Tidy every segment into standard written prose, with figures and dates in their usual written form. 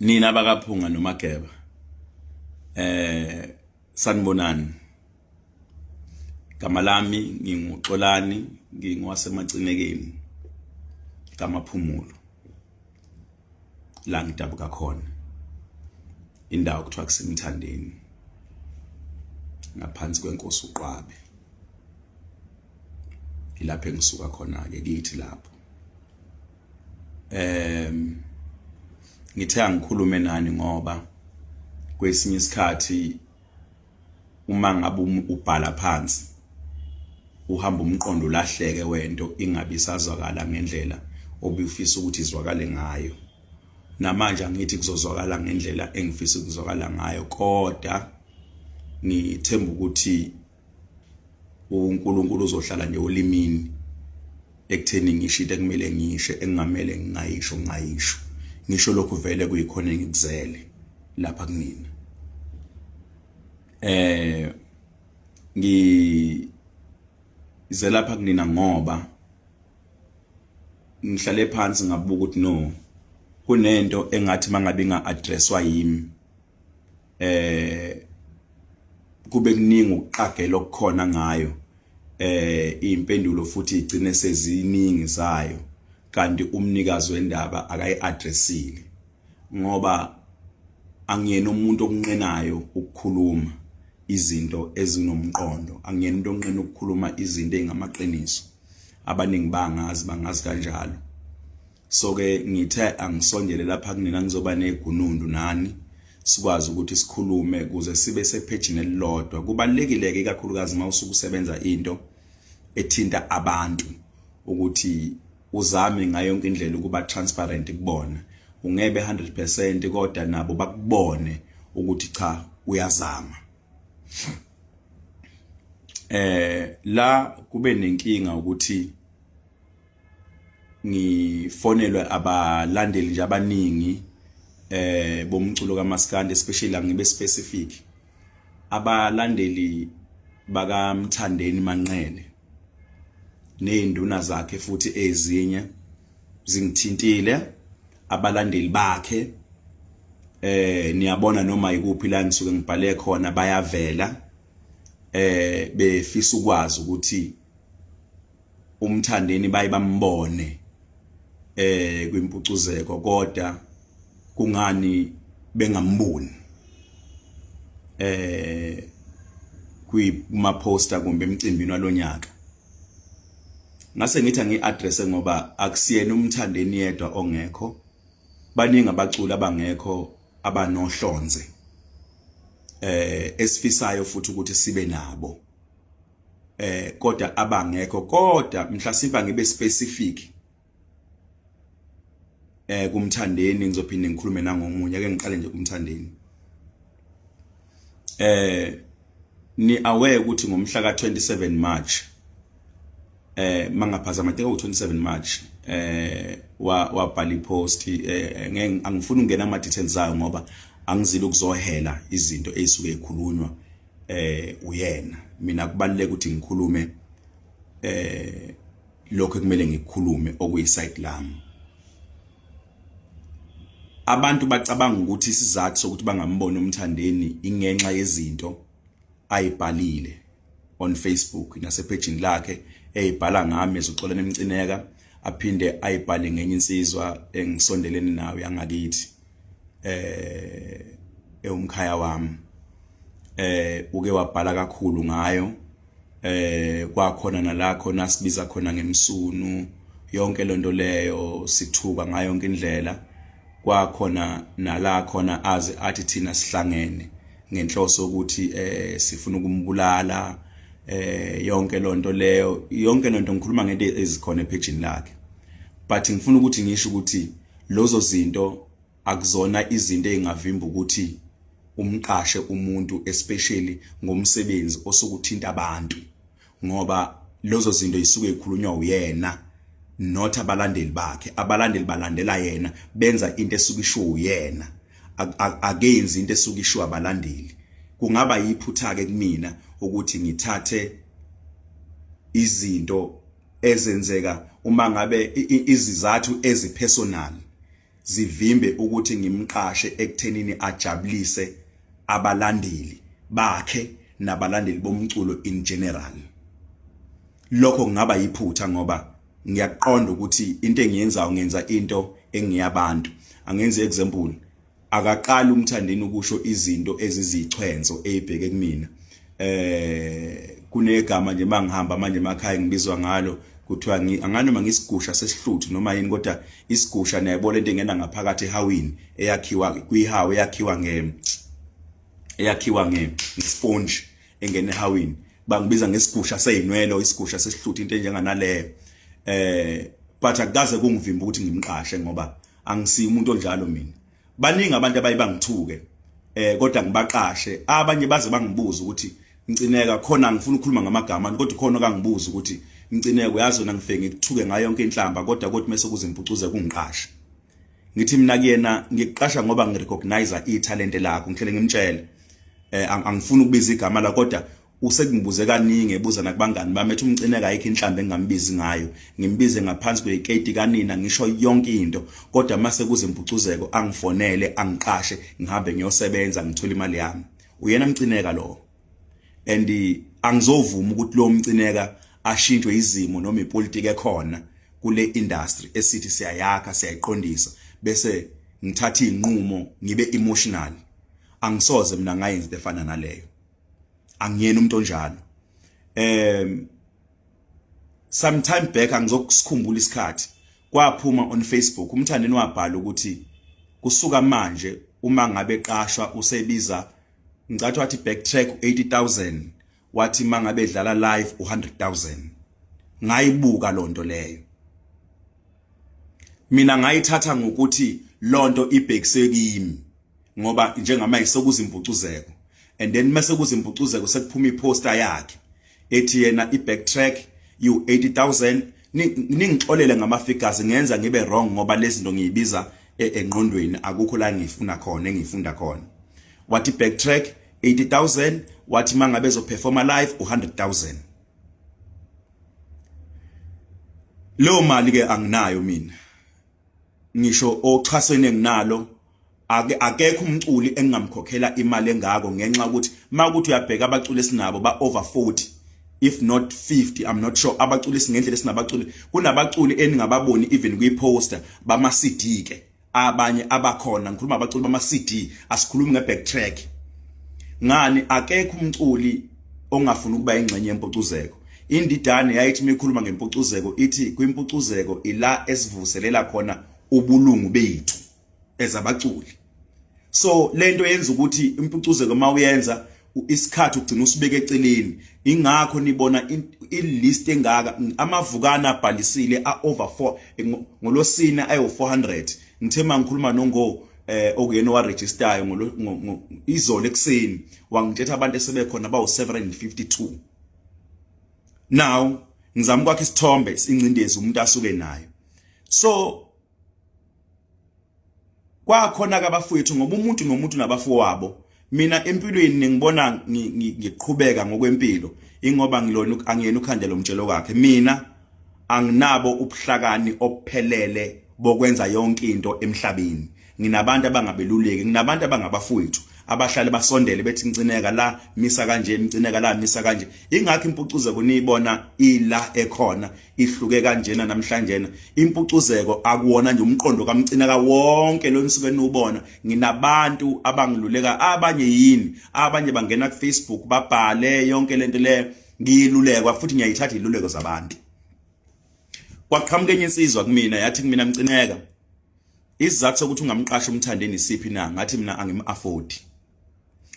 Nina bakaPhunga noMageba, sanibonani. Gama lami nginguXolani, ngingowaseMacinekeni kaMaphumulo, la ngidabuka khona, indawo kuthiwa kuseMthandeni ngaphansi kwenkosi uQwabe, ilapho engisuka khona ke kithi lapho. Ngithe angikhulume nani ngoba kwesinye isikhathi uma ngabe ubhala phansi uhamba umqondo ulahleke wento ingabe isazwakala ngendlela obufisa ukuthi izwakale ngayo. Namanje angithi kuzozwakala ngendlela engifisa ukuzwakala ngayo, kodwa ngithemba ukuthi uNkulunkulu uzohlala nje olimini ekutheni ngisho into ekumele ngisho, engingamele ngingayisho ngingayisho, ngisho lokhu vele kuyikhona engikuzele lapha kunina. Ngize lapha kunina ngoba ngihlale phansi ngabuka ukuthi no, kunento engathi mangabe inga-addresswa yimi, kube kuningi ukuqagela okukhona ngayo, impendulo futhi igcine seziningi zayo, kanti umnikazi wendaba akayi-addressile. Ngoba angiyena umuntu okunqenayo ukukhuluma izinto ezinomqondo, angiyena umuntu onqena ukukhuluma izinto ezingamaqiniso. Abaningi bangazi, bangazi kanjalo. So ke ngithe angisondele lapha kunina, ngizoba negunundu nani, sikwazi ukuthi sikhulume ukuze sibe sephejini elilodwa. Kubalulekile ke ikakhulukazi uma usuke usebenza into ethinta abantu ukuthi uzame ngayo yonke indlela ukuba transparent kubona. Ungebe 100%, kodwa nabo bakubone ukuthi cha, uyazama. La kube nenkinga ukuthi ngifonelwe abalandeli nje abaningi bomculo kaMaskandi, especially angibe specific, abalandeli bakaMthandeni Manqele nezinduna zakhe, futhi ezinye zingithintile, abalandeli bakhe. Niyabona noma ikuphi la ngisuke ngibhale khona, bayavela befisa ukwazi ukuthi uMthandeni baye bambone kwimpucuzeko, kodwa kungani bengamboni kuma poster kumbe emcimbini walonyaka. Ngase ngithi angi-address ngoba akusiyena uMthandeni yedwa ongekho, baningi abaculi abangekho abanohlonze esifisayo futhi ukuthi sibe nabo, kodwa abangekho. Kodwa mhlasimba ngibe specific kuMthandeni, ngizophinde ngikhulume nangomunye. Ake ngiqale nje kuMthandeni. Ni aware ukuthi ngomhla ka 27 March, mangaphazama teka u27 March, wabhala ipost. Ngeke, angifuni ukungena ama details zayo ngoba angizile ukuzohela izinto ezisuke zikhulunywa uyena. Mina kubaluleka ukuthi ngikhulume lokho ekumele ngikukhulume, okuyiside lami. Abantu bacabanga ukuthi isizathu sokuthi bangamboni uMthandeni ingenxa yezinto ayibhalile on Facebook nasephejini lakhe, eyibhala ngami ezoxola nemcineka, aphinde ayibhale ngenye insizwa engisondelene nayo yangakithi, ewumkhaya wami. Uke wabhala kakhulu ngayo, kwakhona nala khona sibiza khona ngemsunu, yonke lonto leyo, sithuka ngayo yonke indlela. Kwakhona nala khona aze athi thina sihlangene ngenhloso ukuthi sifuna ukumbulala, yonke lonto leyo, yonke lonto. Ngikhuluma ngento ezikhona ephejini lakhe, but ngifuna ukuthi ngisho ukuthi lozo zinto akuzona izinto ezingavimba ukuthi umqashe umuntu, especially ngomsebenzi osukuthinta abantu, ngoba lezo zinto isuke ikhulunywa uyena, not abalandeli bakhe. Abalandeli balandela yena, benza into esuke ishiwo uyena, akenzi into esuke ishiwo abalandeli. Kungaba yiphutha ke kumina ukuthi ngithathe izinto ezenzeka uma ngabe izizathu ezipersonal. zivimbe ukuthi ngimqashe ekuthenini ajabulise abalandeli bakhe nabalandeli bomculo in general. Lokho kungaba yiphutha ngoba ngiyaqonda ukuthi into engiyenzayo ngenza into engiyabantu. Angenze example, akaqali uMthandeni ukusho izinto ezizichwenzo ezibheke kumina. Kunegama nje mangihamba manje emakhaya ngibizwa ngalo, kuthiwa anganoma ngisigusha sesihluthu noma yini, kodwa isigusha niyayibona into engena ngaphakathi ehawini eyakhiwa kwihawu, eyakhiwa ngesponge engena ehawini. Bangibiza ngesigusha seyinwelo, isigusha sesihluthu, into enjenganaleyo. But akukaze kungivimba ukuthi ngimqashe ngoba angisiyi umuntu onjalo mina. Baningi abantu abaye bangithuke kodwa ngibaqashe. Abanye baze bangibuza ukuthi, "Mcineka," khona ngifuna ukukhuluma ngamagama, kodwa khona kangibuza ukuthi, "Mcineka, uyazi wena ngifike ngikuthuke ngayo yonke inhlamba, kodwa kodwa mase kuze impucuze kungiqasha." Ngithi mina kuyena, "Ngikuqasha ngoba ngirecognize italent lakho." Ngihlele ngimtshele, angifuni ukubiza igama la, kodwa usekungibuze kaningi, ebuza nakubangani bami, ethi uMcineka ayikho inhlambi engingambizi ngayo, ngimbize ngaphansi kweketi kanina, ngisho yonke into, kodwa mase kuze impucuzeko angifonele, angiqashe, ngihambe ngiyosebenza, ngithola imali yami. Uyena Mcineka lo, and angizovuma ukuthi lo Mcineka ashintshwe izimo noma ipolitiki ekhona kule industry esithi siyayakha, siyayiqondisa, bese ngithatha izinqumo ngibe emotional. Angisoze mina ngayenza into efana naleyo, angiyena umuntu onjalo. Some time back, angizokusikhumbula isikhathi, kwaphuma on Facebook, uMthandeni wabhala ukuthi kusuka manje uma ngabe eqashwa usebiza, ngicathi wathi backtrack 80,000, wathi mangabe edlala live u100,000. Ngayibuka lonto leyo mina, ngayithatha ngokuthi lonto ibhekise kimi ngoba njengamanje sekuzimpucuzeko, and then mase kuzimpucuzeko sekuphuma iposter yakhe ethi yena i-backtrack you 80000. Ningixolele ngama figures, ngenza ngibe wrong ngoba lezi zinto ngiyibiza engqondweni, akukho la ngifuna khona engifunda khona. Wathi backtrack 80000, wathi mangabe ezoperforma live u100000. Leyo mali ke anginayo mina, ngisho oxhasweni enginalo ake akekho umculi engingamkhokhela imali engako, ngenxa ukuthi makuthi uyabheka abaculi esinabo ba over 40, if not 50, I'm not sure, abaculi singendlela esinabaculi. Kunabaculi eningababoni even kwi poster bama CD ke abanye abakhona, ngikhuluma abaculi bama CD, asikhulumi ngebacktrack ngani. Akekho umculi ongafuni ukuba ingxenye yempucuzeko. Indidane yayithi imikhuluma ngempucuzeko, ithi kwimpucuzeko ila esivuselela khona ubulungu bethu ezabaculi. So lento yenza ukuthi impucuzeko mawuyenza isikhathi ugcina usibeke eceleni. Ingakho nibona i-list engaka amavukana abhalisile a over 4 ngolosina ayo 400. Ngithe mangikhuluma nongo okuyena owaregistayo ngolo izolo ekseni, wangitshetha abantu esebekhona bawu 752. Now ngizama ukwakha isithombe incindezi umuntu asuke nayo. So kwakhona ke abafowethu, ngoba umuntu nomuntu nabafowabo. Mina empilweni ngibona ngiqhubeka ngokwempilo ingoba ngilona, angiyena ukhandela umtshelo wakhe. Mina anginabo ubuhlakani obuphelele bokwenza yonke into emhlabeni. Nginabantu abangabeluleki, nginabantu abangabafowethu abahlale basondele bethi, "Mcineka, la misa kanje, Mcineka, la misa kanje." Ingakho impucuzeko niyibona ila ekhona ihluke kanjena namhlanje. Impucuzeko akuwona nje umqondo kaMcineka wonke lo nisuke niwubona. Nginabantu abangiluleka, abanye yini, abanye bangena ku Facebook babhale yonke lento le, ngiyilulekwa futhi ngiyayithatha iluleko zabantu. Kwaqhamuka enye insizwa kumina, yathi kumina, "Mcineka, isizathu sokuthi ungamqasha uMthandeni isiphi na?" Ngathi mina angim afford.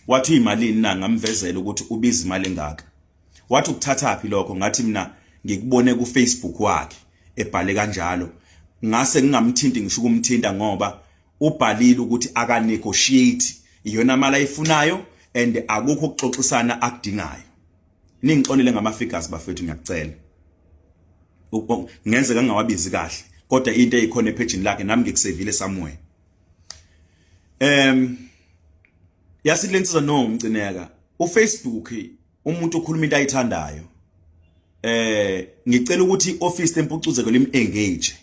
Wathi, "Imalini na?" Ngamvezela ukuthi ubiza imali engaka. Wathi, "Ukuthathaphi lokho?" Ngathi mina ngikubone ku Facebook wakhe ebhale kanjalo, ngase ngingamthinti ngisho ukumthinta ngoba ubhalile ukuthi aka negotiate, iyona mali ayifunayo and akukho ukuxoxisana akudingayo. Ningixolele ngama figures bafethu, ngiyakucela, ngenzeka ngingawabizi kahle, kodwa into eyikhona ephejini lakhe nami ngikusevile somewhere. Yasithi lensizwa, "No Mcineka, uFacebook umuntu ukhuluma into ayithandayo. Ngicela ukuthi ioffice lempucuzeko lim engage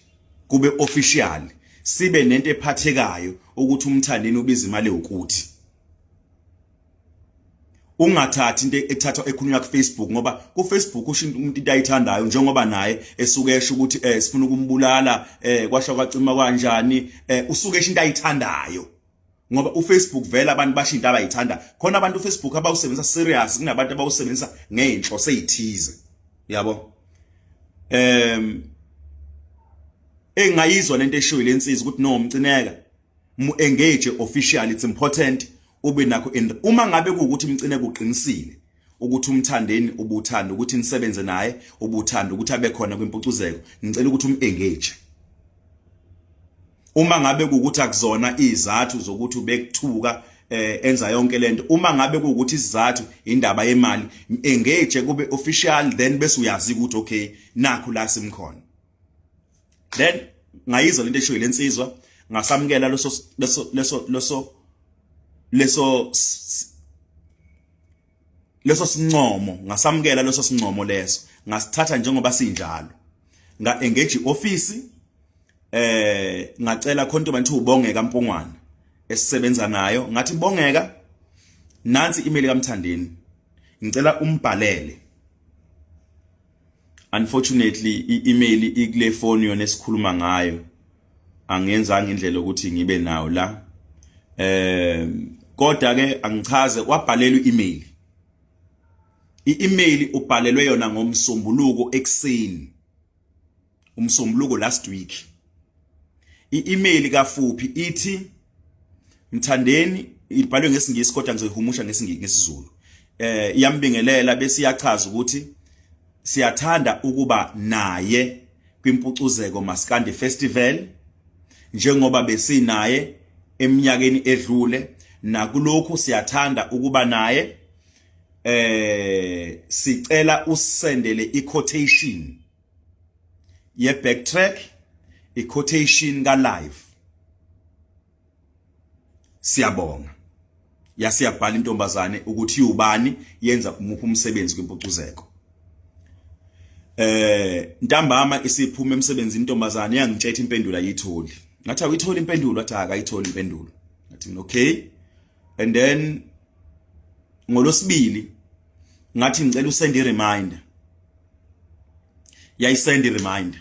kube official." Sibe nento ephathekayo ukuthi uMthandeni ubiza imali ewukuthi. Ungathathi into ethathwa ekhulunywa ku Facebook, ngoba ku Facebook usho umuntu into ayithandayo, njengoba naye esuke esho ukuthi sifuna ukumbulala, kwasho kwacima kanjani, usuke esho into ayithandayo, ngoba uFacebook vele abantu basho into abayithanda khona. Abantu uFacebook abawusebenzisa serious kunabantu abawusebenzisa ngeinhloso ezithize, yabo. Engayizwa lento eshiwo lensizwa ukuthi no, Mcineka, mu engage officially, it's important ube nakho. Uma ngabe kuukuthi Mcineka uqinisile ukuthi uMthandeni ubuthanda ukuthi nisebenze naye, ubuthanda ukuthi abe khona kwimpucuzeko, ngicela ukuthi um-engage. Uma ngabe kuukuthi akuzona izathu zokuthi ubekuthuka enza yonke lento, uma ngabe kuukuthi isizathu indaba yemali, engage kube official, then bese uyazi ukuthi okay, nakho la simkhona. Then ngayizwa lento eshiwo lensizwa, ngasamukela leso sincomo, ngasamukela leso sincomo leso, ngasithatha njengoba sinjalo, nga engage ioffice, ngacela khona into ubongeka Mpongwana esisebenza nayo, ngathi, "Bongeka, nansi email kaMthandeni, ngicela umbhalele." Unfortunately i-email ikule phone yona esikhuluma ngayo, angiyenzanga indlela ukuthi ngibe nawo la, kodwa ke angichaze. Wabhalelwa i-email, i-email ubhalelwe yona ngomsombuluko ekseni, umsombuluko last week. I-email kafuphi ithi, "Mthandeni," ibhalwe ngesiNgisi kodwa ngizoyihumusha ngesiZulu, iyambingelela bese iyachaza ukuthi siyathanda ukuba naye kwimpucuzeko Maskandi Festival njengoba besinaye eminyakeni edlule, nakulokhu siyathanda ukuba naye, sicela usendele i-quotation ye backtrack, i-quotation ka live, siyabonga. Yasiyabhala intombazane ukuthi ubani, yenza umuphi umsebenzi kwimpucuzeko. Ntambama isiphuma emsebenzini intombazane, yangitshela impendulo ayitholi. Ngathi, "Awuyitholi impendulo?" Athi akayitholi impendulo. Ngathi mina, "Okay." And then ngolosibili ngathi, "Ngicela usend i-reminder." Yayisend i-reminder,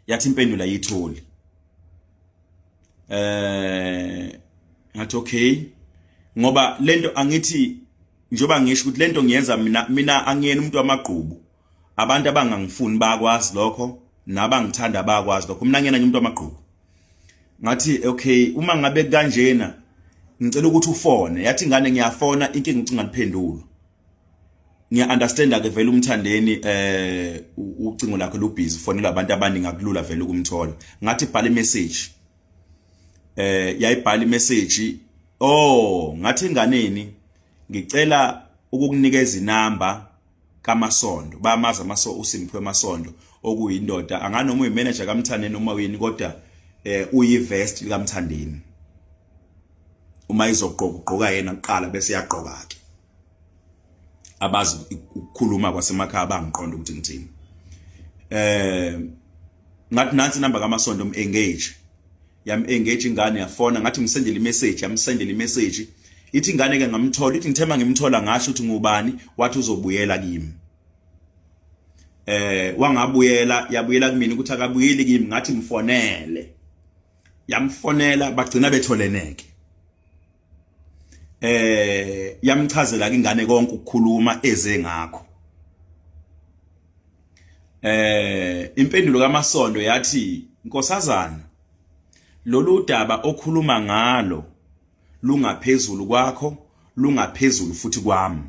yathi impendulo ayitholi. Ngathi okay, ngoba lento angithi njoba ngisho ukuthi lento ngiyenza mina, mina angiyena umuntu wamagqubu. Abantu abangangifuni bakwazi lokho, nabangithanda bakwazi lokho, mina ngiyena nje umuntu wamagqubu. Ngathi okay, uma ngabe kanjena ngicela ukuthi ufone. Yathi ingane, "Ngiyafona, inkinga ucinga liphendula." Ngiya understand ke vele uMthandeni, ucingo lakhe lubusy, ufonela abantu abaningi, akulula vele ukumthola. Ngathi bhala imessage, yayibhala imessage. Oh, ngathi enganeni, "Ngicela ukukunikeza inamba kaMasondo." Bamazi amaso uSimphiwe Masondo, okuyindoda anganoma uyimanager kaMthandeni noma uyini, kodwa uyivest likaMthandeni. Uma izogqoka ugqoka yena kuqala, bese yagqoka ke. Abazi ukukhuluma kwasemakhaya bangiqonda ukuthi ngithini. Ngathi nansi inamba kaMasondo, um engage. Yam engage ingane, yafona. Ngathi ngisendele imessage, yamsendela imessage. Ithi ingane ke, "Ngamthola." Ithi, "Ngithema ngimthola, ngasho ukuthi ngubani, wathi uzobuyela kimi." Wangabuyela, yabuyela kumina ukuthi akabuyeli kimi. Ngathi mfonele, yamfonela, bagcina betholeneke. Yamchazela ke ingane konke ukukhuluma eze ngakho. Impendulo kaMasondo yathi, "Nkosazana, lolu daba okhuluma ngalo lungaphezulu kwakho, lungaphezulu futhi kwami.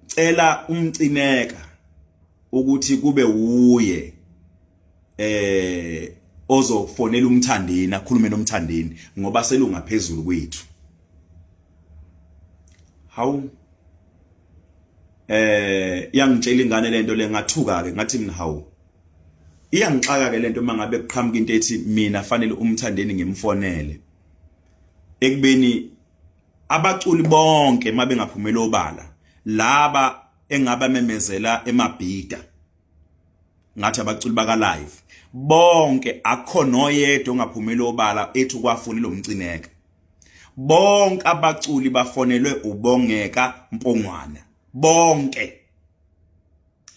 Cela umcineka ukuthi kube uye ozofonela uMthandeni, akhulume noMthandeni, ngoba selungaphezulu kwethu." Hawu, yangitshela ingane lento le, ngathuka ke. Ngathi mina, hawu, iyangixaka ke lento mangabe kuqhamuka into ethi mina fanele uMthandeni ngimfonele, ekubeni abaculi bonke mabengaphumela obala laba engaba memezela emabhida, ngathi abaculi baka live Bonke, akukho noyedwa ongaphumeli obala ethi kwafuni lomcineka. Bonke abaculi bafonelwe uBongeka Mpongwana, bonke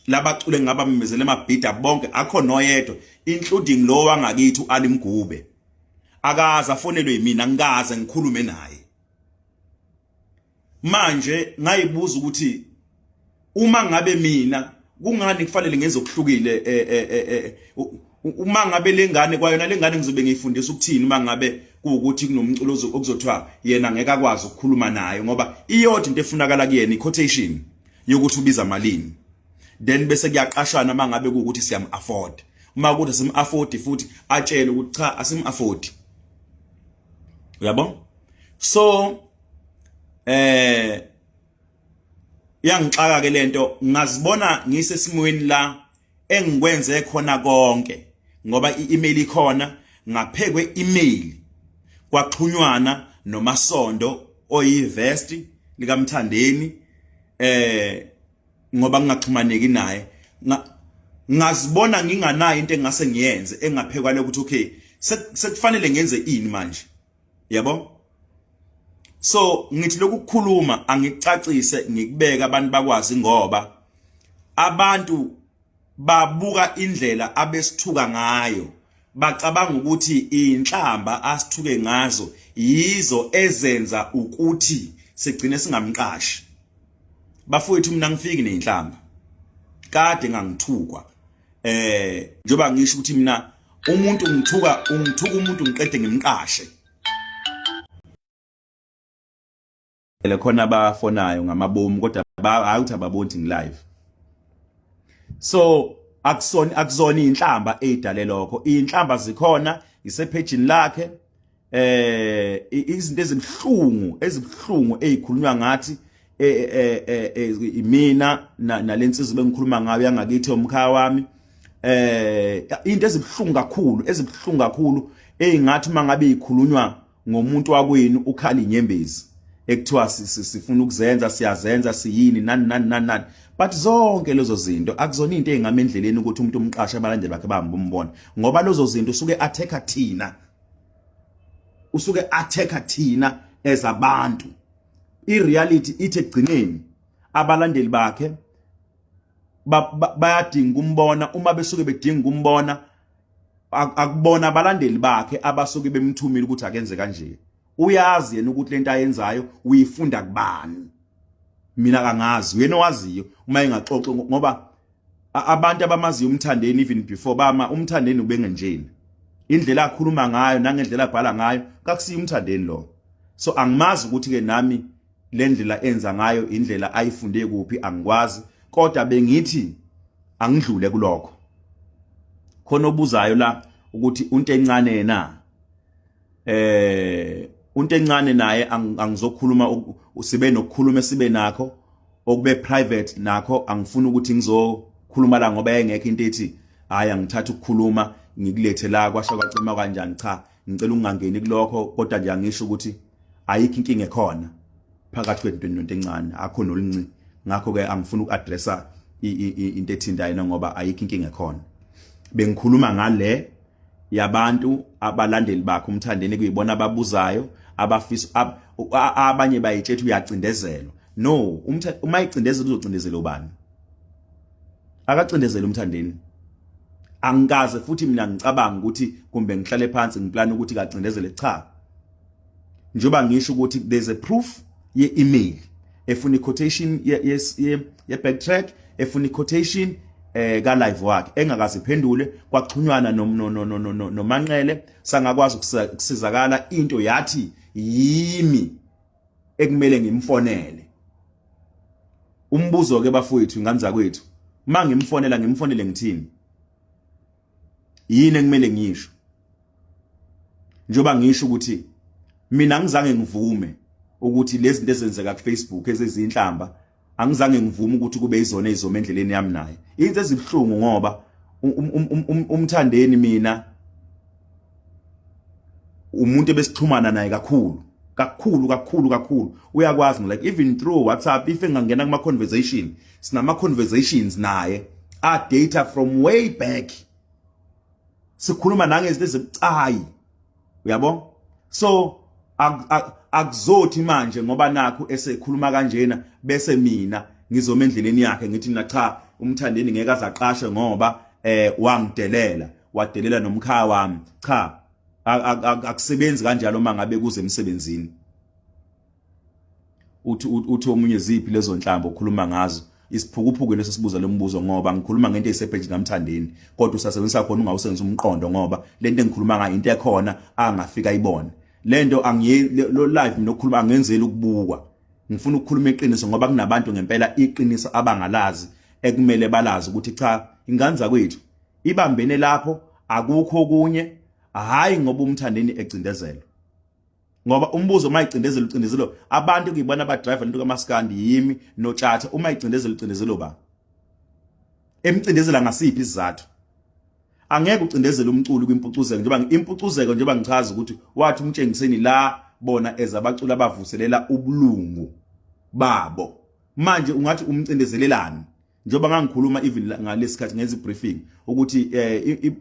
labacule ngaba memezele emabhida bonke, akho noyedwa, including lo wangakithi uAli Mgube, akaze afonelwe yimina, ngikaze ngikhulume naye. Manje ngayibuza ukuthi uma ngabe mina kungani kufanele ngenze okuhlukile, uma ngabe lengane kwayona lengane ngizobe ngiyifundisa ukuthini, uma ngabe kuwukuthi kunomculo okuzothiwa yena ngeke akwazi ukukhuluma naye, ngoba iyodwa into efunakala kuyena, i-quotation yokuthi ubiza malini, then bese kuyaqashana uma ngabe kuwukuthi siyam afford. Uma kuthi sim afford futhi, atshele ukuthi cha, asim afford, uyabo? So iyangixaka ke lento, ngazibona ngisesimweni la engikwenze khona konke, ngoba i-email ikhona. Ngaphekwe email kwaxhunywana noMasondo oyivest likaMthandeni, ngoba ngingaxhumaneki naye, ngazibona nginganayo into engase ngiyenze engaphekwa lokuthi okay, sekufanele ngenze ini manje, yabo? So ngithi lokukhuluma angicacise, ngikubeka abantu bakwazi, ngoba abantu babuka indlela abesithuka ngayo, bacabanga ukuthi inhlamba asithuke ngazo yizo ezenza ukuthi sigcine singamqashi. Bafowethu, mina ngifiki nezinhlamba, kade ngangithukwa. Njengoba ngisho ukuthi mina umuntu ngithuka, ungithuka umuntu ngiqede ngimqashe. Le khona abafonayo ngamabomu, kodwa hayi ukuthi ababoni ukuthi ngilive. So akusona, akuzona inhlamba ezidale lokho. Inhlamba zikhona, isephejini lakhe, izinto ezibhlungu, ezibhlungu ezikhulunywa ngathi imina nalensizwa bengikhuluma ngayo yangakithi, umkhaya wami, into ezibhlungu kakhulu, ezibhlungu kakhulu, ezingathi mangabe ikhulunywa ngomuntu wakwenu ukhala inyembezi, ekuthiwa sifuna ukuzenza, siyazenza, siyini, nani nani nani nani. But zonke lezo zinto akuzona into ezingama endleleni ukuthi umuntu umqashe, abalandeli bakhe bahambe umbona, ngoba lezo zinto usuke athekha thina, usuke athekha thina as abantu. I-reality ithi ekugcineni abalandeli bakhe bayadinga umbona. Uma besuke bedinga umbona, akubona abalandeli bakhe abasuke bemthumile ukuthi akenze kanje. Uyazi yena ukuthi lento ayenzayo uyifunda kubani. Mina kangazi, uyena owaziyo uma engaxoxo, ngoba abantu abamaziyo uMthandeni even before bama uMthandeni ubengenjeni, indlela akhuluma ngayo nangendlela abhala ngayo kakusiyo uMthandeni lo. So angimazi ukuthi ke nami le ndlela enza ngayo indlela ayifunde kuphi, angikwazi. Kodwa bengithi angidlule kulokho. Khona obuzayo la ukuthi unto encane na, unto encane naye angizokhuluma, sibe nokukhuluma sibe nakho okube private nakho. Angifuni ukuthi ngizokhuluma la ngoba engekho into ethi hayi, angithatha ukukhuluma ngikulethe la, kwasho kwacima kanjani. Cha, ngicela ungangeni kulokho. Kodwa nje angisho ukuthi ayikho inkinga ekhona phakathi kwethu nento encane, akho nolunci. Ngakho ke angifuni uku-addressa into ethinta yena ngoba ayikho inkinga ekhona. Bengikhuluma ngale yabantu abalandeli bakhe uMthandeni, kuyibona ababuzayo, abafisa, abanye bayitshetha uyacindezelwa. No, uma icindezela uzocindezela ubani? Akacindezela uMthandeni. Angikaze futhi mina ngicabanga ukuthi kumbe ngihlale phansi ngiplan ukuthi kacindezele, cha. Njengoba ngisho ukuthi there's a proof ye-email efuna i-quotation ye-backtrack, efuna i-quotation ka live wakhe engakaze iphendule, kwaxhunywana noManqele, sangakwazi ukusizakala. Into yathi yimi ekumele ngimfonele. Umbuzo ke bafowethu, ingane zakwethu, mangimfonela ngimfonele ngithini? Yini ekumele ngisho? Njengoba ngisho ukuthi mina ngizange ngivume ukuthi lezi zinto ezenzeka ku Facebook ezezinhlamba, angizange ngivume ukuthi kube izona ezoma endleleni yami naye. Into ezibhlungu ngoba uMthandeni mina umuntu ebesixhumana naye kakhulu kakhulu kakhulu kakhulu, uyakwazi, like even through WhatsApp, if engangena kuma conversation, sinama conversations naye a data from way back. Sikhuluma nangezinto ezibucayi, uyabo. So akuzothi manje ngoba nakho esekhuluma kanjena bese mina ngizoma endleleni yakhe ngithi mina cha, uMthandeni ngeke azaqashe ngoba wangidelela, wadelela nomkhaya wami. Cha, akusebenzi kanjalo uma ngabe kuze emsebenzini. Uthi omunye, ziphi lezo nhlambo okhuluma ngazo? Isiphukuphuku leso sibuza lo mbuzo, ngoba ngikhuluma ngento eyisepage kaMthandeni, kodwa usasebenzisa khona ungawusebenzisa umqondo, ngoba lento engikhuluma ngayo into ekhona angafika ayibone lento. Angiye lo live mina ukukhuluma, angenzeli ukubukwa. Ngifuna ukukhuluma iqiniso ngoba kunabantu ngempela iqiniso abangalazi ekumele balazi ukuthi cha, ingane zakwethu, ibambene lapho, akukho okunye. Hayi, ngoba uMthandeni ecindezelo, ngoba umbuzo, uma icindezelo, ucindezelo abantu kuyibona abadriver into kaMaskandi, yimi noTshatha. Uma icindezelo, ucindezelo ba emcindezela ngasiphi isizathu? Angeke ucindezele umculo kwimpucuzeko, njengoba impucuzeko, njengoba ngichaza ukuthi wathi uMtshengiseni la bona ezabaculi abavuselela ubulungu babo. Manje ungathi umcindezelelani, njengoba ngangikhuluma even ngalesikhathi ngenza ibriefing ukuthi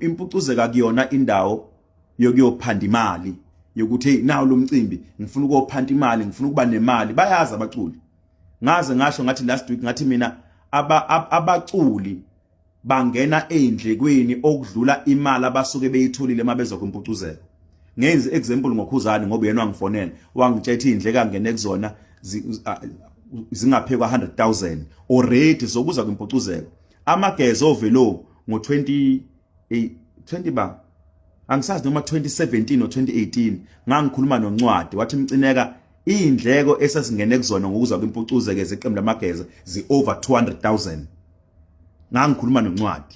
impucuzeka kuyona indawo yokuyophanda imali, yokuthi hey, nawu lo mcimbi, ngifuna ukuyophanda imali, ngifuna ukuba nemali. Bayazi abaculi. Ngaze ngasho ngathi last week, ngathi mina abaculi bangena ey'ndlekweni okudlula imali abasuke beyitholile uma bezwa kwimpucuzeko. Ngenze example ngoKhuzani, ngoba yena wangifonela wangitshela iy'ndleko angene kuzona zingaphekwa 100,000 already zokuza kwimpucuzeko. Amageza ovelo ngo-20 20 ba angisazi noma 2017 or 2018, ngangikhuluma noNcwadi, wathi Mcineka, iy'ndleko esasingene kuzona ngokuza kwimpucuzeko zeqembu lamageza zi-over 200,000. Ngangikhuluma noNcwadi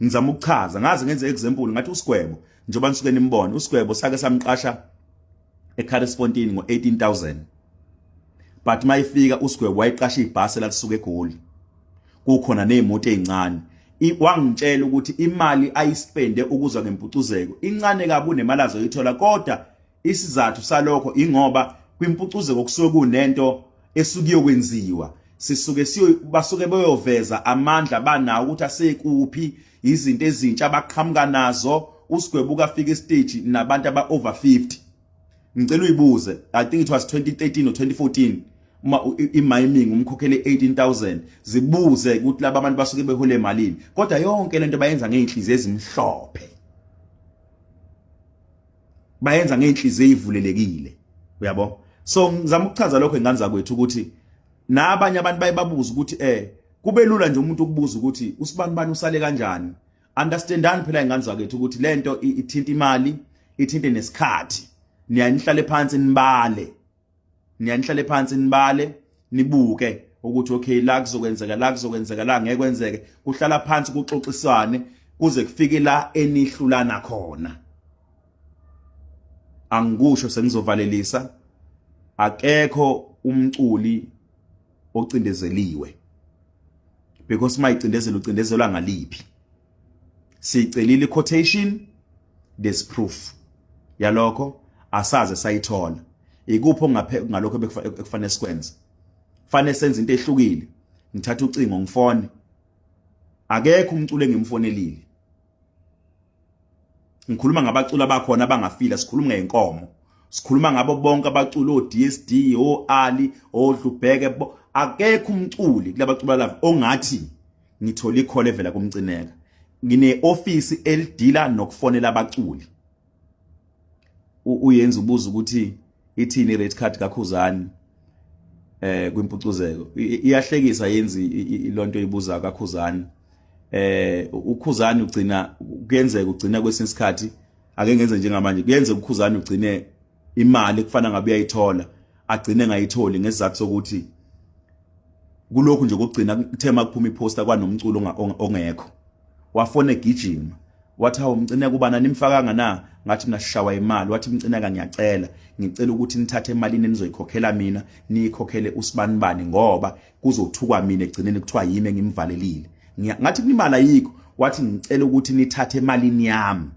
ngizama ukuchaza, ngaze ngenze example ngathi uSigwebo, njengoba nisuke nimbona uSigwebo, sake samqasha eCarisfontein ngo-18,000, but mayifika uSigwebo wayiqasha ibhasi elalisuka eGoli, kukhona nezimoto ezincane. Wangitshela ukuthi imali ayispende ukuza ngempucuzeko incane kabi unemali azoyithola, kodwa isizathu salokho ingoba kwimpucuzeko kusuke kunento esuke iyokwenziwa, sisuke siyo basuke beyoveza amandla banawo ukuthi asekuphi, izinto ezintsha abaqhamuka nazo. USigwebo ukafika estage nabantu aba over 50. Ngicela uyibuze, I think it was 2013 or 2014, uma i-miming umkhokhele 18,000. Zibuze ukuthi laba abantu basuke behole emalini, kodwa yonke lento bayenza ngey'nhliziyo ezimhlophe, bayenza ngey'nhliziyo ey'vulelekile, uyabo. So ngizama ukuchaza lokho, ingane zakwethu, ukuthi nabanye abantu baye babuza ukuthi kube lula nje umuntu ukubuza ukuthi usibani bani usale kanjani. Understandani phela, ingane zakwethu, ukuthi lento ithinta imali, ithinte nesikhathi. Niyanihlale phansi nibale, niyanihlale phansi nibale, nibuke ukuthi okay, la kuzokwenzeka, la kuzokwenzeka, la ngeke kwenzeke. Kuhlala phansi kuxoxiswane kuze kufike la enihlulana khona. Angikusho sengizovalelisa, akekho umculi ocindezeliwe, because mayicindezelo ucindezelwa ngaliphi? Sicelile quotation, there's proof yalokho, asaze sayithola. Ikuphi ngalokho ekufanele sikwenze? Fanele senze into ehlukile. Ngithatha ucingo ngifone, akekho umculo engimfonelile. Ngikhuluma ngabaculi abakhona abangafila, sikhuluma ngeenkomo, sikhuluma ngabo bonke abaculi, o-DSD, o-Ali, oDlubheke. Akekho umculi kulabaculi lava ongathi ngithola icall evela kuMcineka. Ngine office elidila nokufonela abaculi. Uyenza ubuza ukuthi ithini i-rate card kaKhuzani kwimpucuzeko. Iyahlekisa yenzi ilonto ibuza kaKhuzani. UKhuzani ugcina, kuyenzeka ugcina kwesinye isikhathi, ake ngenze njengamanje, kuyenzeka uKhuzani ugcine imali kufana ngabe uyayithola, agcine engayitholi ngesizathu sokuthi kulokhu nje kokugcina kuthe makuphuma iposter kwanomculo ongekho, wafona egijima wathi, "Hawu Mcineka, ubana nimfakanga na?" Ngathi mina sishawa imali. Wathi, "Mcineka, ngiyacela, ngicela ukuthi nithathe emalini enizoyikhokhela mina, niyikhokhele usibanibani, ngoba kuzothukwa mina egcineni kuthiwa yimi engimvalelile." Ngathi imali ayikho. Wathi, "Ngicela ukuthi nithathe emalini yami."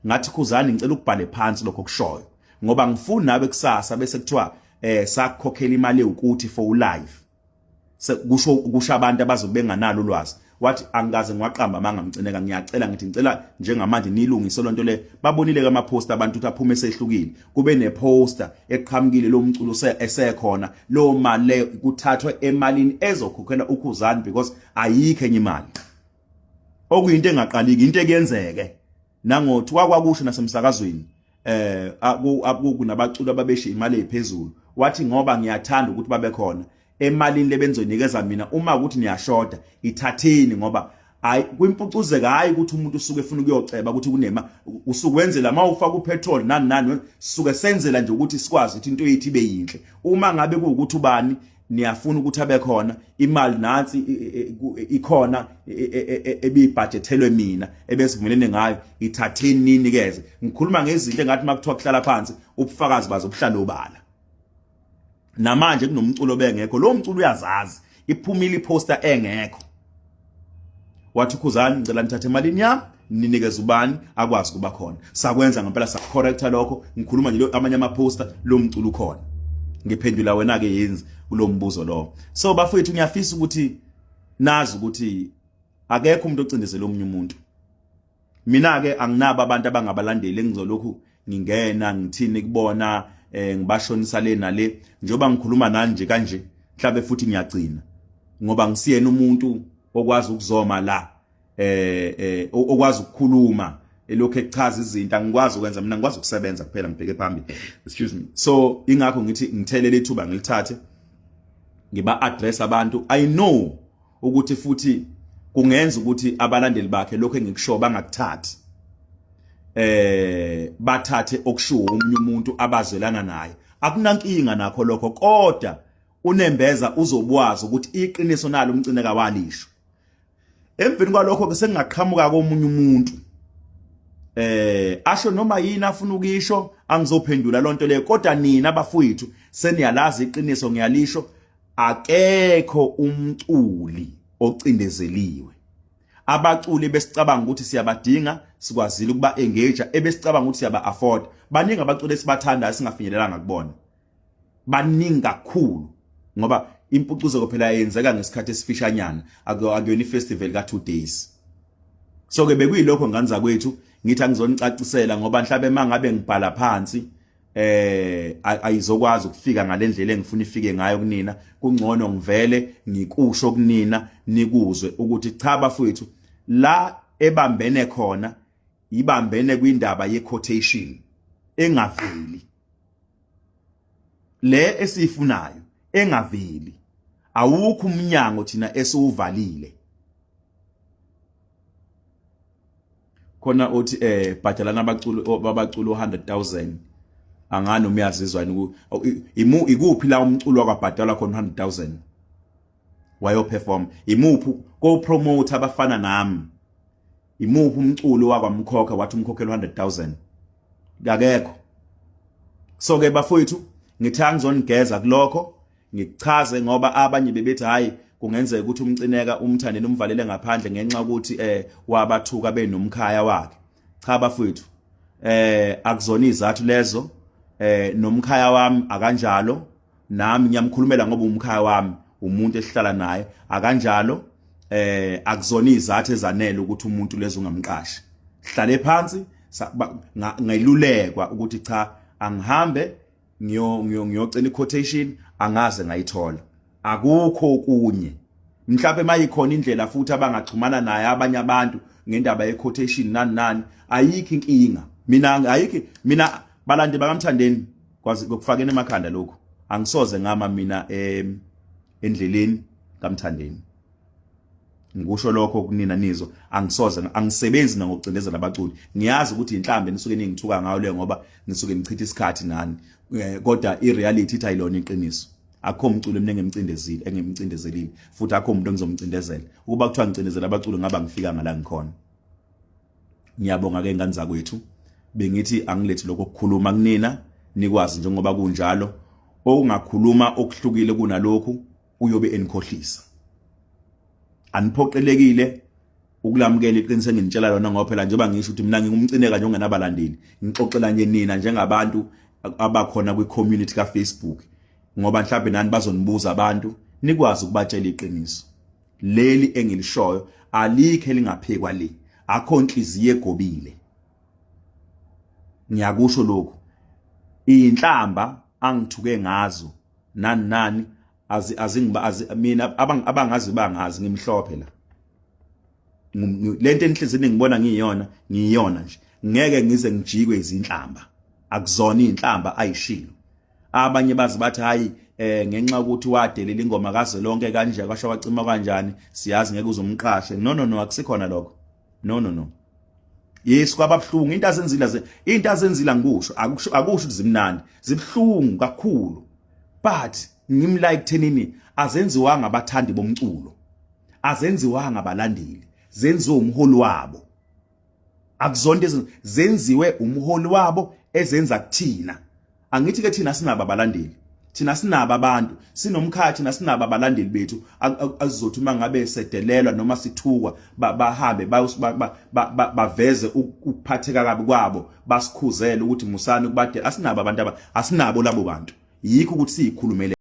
Ngathi, "Khuzani, ngicela ukubhale phansi lokho kushoyo, ngoba ngifuni nawe kusasa bese kuthiwa sakukhokhela imali ewukuthi for life." Kusho kusho abantu abazobe benganalo ulwazi. Wathi angikaze ngiwaqamba amanga Mcineka, ngiyacela ngithi ngicela njengamanje nilungise lonto le. Babonile ke ama poster abantu ukuthi aphume esehlukile, kube ne poster eqhamukile lo mculo esekhona, lo mali leyo kuthathwe emalini ezokhokhela uKhuzani because ayikho enye imali. Okuyinto engaqaliki, into ekuyenzeke nangothi kwakwakusho nasemsakazweni aku kunabaculi ababeshe imali ephezulu, wathi ngoba ngiyathanda ukuthi babe khona emalini lebenzonikeza mina, uma ukuthi niyashoda ithatheni, ngoba hayi kwimpucuzeka, hayi ukuthi umuntu usuke efuna ukuyoceba ukuthi kunema usukwenzela mawufaka upetrol nani nani, suke senzela nje ukuthi sikwazi ukuthi into yethu ibe yinhle. Uma ngabe kuwukuthi ubani niyafuna ukuthi abe khona, imali nansi ikhona ebibudgethelwe mina ebesivumelene ngayo, ithatheni ninikeze. Ngikhuluma ngezinto engathi makuthiwa kuhlala phansi ubufakazi bazo buhlala obala. Namanje kunomculo bengekho, lo mculo uyazazi, iphumile iposter engekho. Wathi Khuzani, ngicela nithathe emalini yami ninikeze ubani akwazi kuba khona. Sakwenza ngempela, sacorrecta lokho. Ngikhuluma nje amanye ama poster lo mculo ukhona. Ngiphendula wena ke yenzi kulo mbuzo lo. So bafowethu, ngiyafisa ukuthi nazi ukuthi akekho umuntu ocindezela omunye umuntu. Mina ke anginabo abantu abangabalandeli engizolokhu ngingena ngithini kubona, ngibashonisa le nale. Njengoba ngikhuluma nani nje kanje, mhlabe futhi ngiyagcina ngoba ngisiyena umuntu okwazi ukuzoma la, okwazi ukukhuluma elokhu echaza izinto. Angikwazi ukwenza mina, ngikwazi ukusebenza kuphela, ngibheke phambili, excuse me. So ingakho ngithi ngithelele ithuba ngilithathe ngiba address abantu. I know ukuthi futhi kungenza ukuthi abalandeli bakhe lokho engikusho bangakuthathi, bathathe okushiwo omunye umuntu abazelana naye. Akunankinga nakho lokho, kodwa unembeza uzobwazi ukuthi iqiniso nalo uMcineka walisho. Emveni kwalokho ke sengingaqhamuka komunye umuntu asho noma yini afuna ukisho, angizophendula lonto leyo, kodwa nina bafowethu seniyalazi iqiniso, ngiyalisho, akekho umculi ocindezeliwe. Abaculi besicabanga ukuthi siyabadinga sikwazile ukuba engage, ebesicabanga ukuthi siyaba afford. Baningi abaculi esibathandayo singafinyelelanga kubona, baningi kakhulu, ngoba impucuzeko phela yenzeka ngesikhathi esifishanyana, akuyona ifestival ka 2 days. So ke bekuyilokho ngane zakwethu, ngithi angizonicacisela ngoba mhlabe mangabe ngibhala phansi ayizokwazi ukufika ngalendlela engifuna ifike ngayo kunina. Kungcono ngivele ngikusho kunina nikuzwe ukuthi cha bafowethu, la ebambene khona ibambene kwindaba ye quotation engaveli le esiyifunayo engaveli. Awukho umnyango thina esiwuvalile. Khona othi bhadalana abaculi babaculi 100,000, angani uma uyazizwa yini? Imu ikuphi la umculo wakwabhadalwa khona 100,000 wayo perform? Imuphi ko promoter abafana nami? Imuphi umculo wakwamkhokha wathi umkhokhela 100,000? Akekho. So ke bafowethu, ngithi angizonigeza kulokho, ngikuchaze ngoba abanye bebethi hayi, kungenzeka ukuthi uMcineka uMthandeni umvalele ngaphandle ngenxa ukuthi wabathuka benomkhaya wakhe. Cha bafowethu, akuzona izathu lezo. Nomkhaya wami akanjalo, nami ngiyamkhulumela ngoba umkhaya wami, umuntu esihlala naye, akanjalo. Akuzona izathu ezanele ukuthi umuntu lezo ungamqashi. Hlale phansi ngayilulekwa ukuthi cha, angihambe ngiyocela i-quotation, angaze ngayithola. Akukho okunye. Mhlawumbe mayikhona indlela futhi abangaxhumana naye abanye abantu ngendaba ye-quotation nani nani, ayikho inkinga. Mina ayikho, mina balandi bakaMthandeni, kwazi kokufakeni emakhanda lokhu, angisoze ngama mina endleleni kaMthandeni. Ngikusho lokho kunina nizo, angisoze, angisebenzi nangokucindezela abaculi. Ngiyazi ukuthi inhlambe nisuke ningithuka ngayo leyo ngoba nisuke nichitha isikhathi nani, kodwa ireality ithi ayilona iqiniso. Akukho umculo mina engimcindezile, engimcindezelile, futhi akukho umuntu engizomcindezela. Ukuba kuthiwa ngicindezela abaculi, ngaba ngifika ngala ngikhona. Ngiyabonga ke ngane zakwethu, bengithi angilethi lokho kukhuluma kunina nikwazi njengoba kunjalo. Okungakhuluma okuhlukile kunalokhu uyobe enikhohlisa. Aniphoqelekile ukulamukela iqiniso enginitshela lona, ngoba phela njengoba ngisho ukuthi mina nginguMcineka nje ongenabalandeli, ngixoxela nje nina njengabantu abakhona kwi-community ka-Facebook, ngoba mhlawumbe nani bazonibuza abantu, nikwazi ukubatshela iqiniso leli engilishoyo. Alikho elingaphekwa le. Akho inhliziyo egobile. Ngiyakusho lokhu. Inhlamba angithuke ngazo nani nani azi azingiba azi mina abangazi bangazi ngimhlophe la. Lento enhlizini ngibona ngiyona ngiyona nje. Ngeke ngize ngijikwe izinhlamba. Akuzona inhlamba ayishilo. Abanye bazi bathi hayi ngenxa ukuthi wadelela ingoma kazwelonke kanje kwasho wacima kanjani siyazi ngeke uzomqashe. No no no, akusikhona lokho. No no no. Yes, kwababhlungu into azenzile ze into azenzile ngikusho akusho akusho ukuthi zimnandi, zibhlungu kakhulu, but ngimla ekuthenini azenziwanga abathandi bomculo, azenziwanga abalandeli, zenziwe umholi wabo. Akuzonto zenziwe umholi wabo ezenza kuthina. Angithi ke thina sinabo abalandeli, thina sinabo abantu, sinomkhathi, thina sinabo abalandeli bethu azizothi uma ngabe sedelelwa noma sithukwa bahambe baveze ukuphatheka kabi kwabo, basikhuzele ukuthi musani ukubadela. Asinabo abantu, asinabo labo bantu, yikho ukuthi siyikhulumele.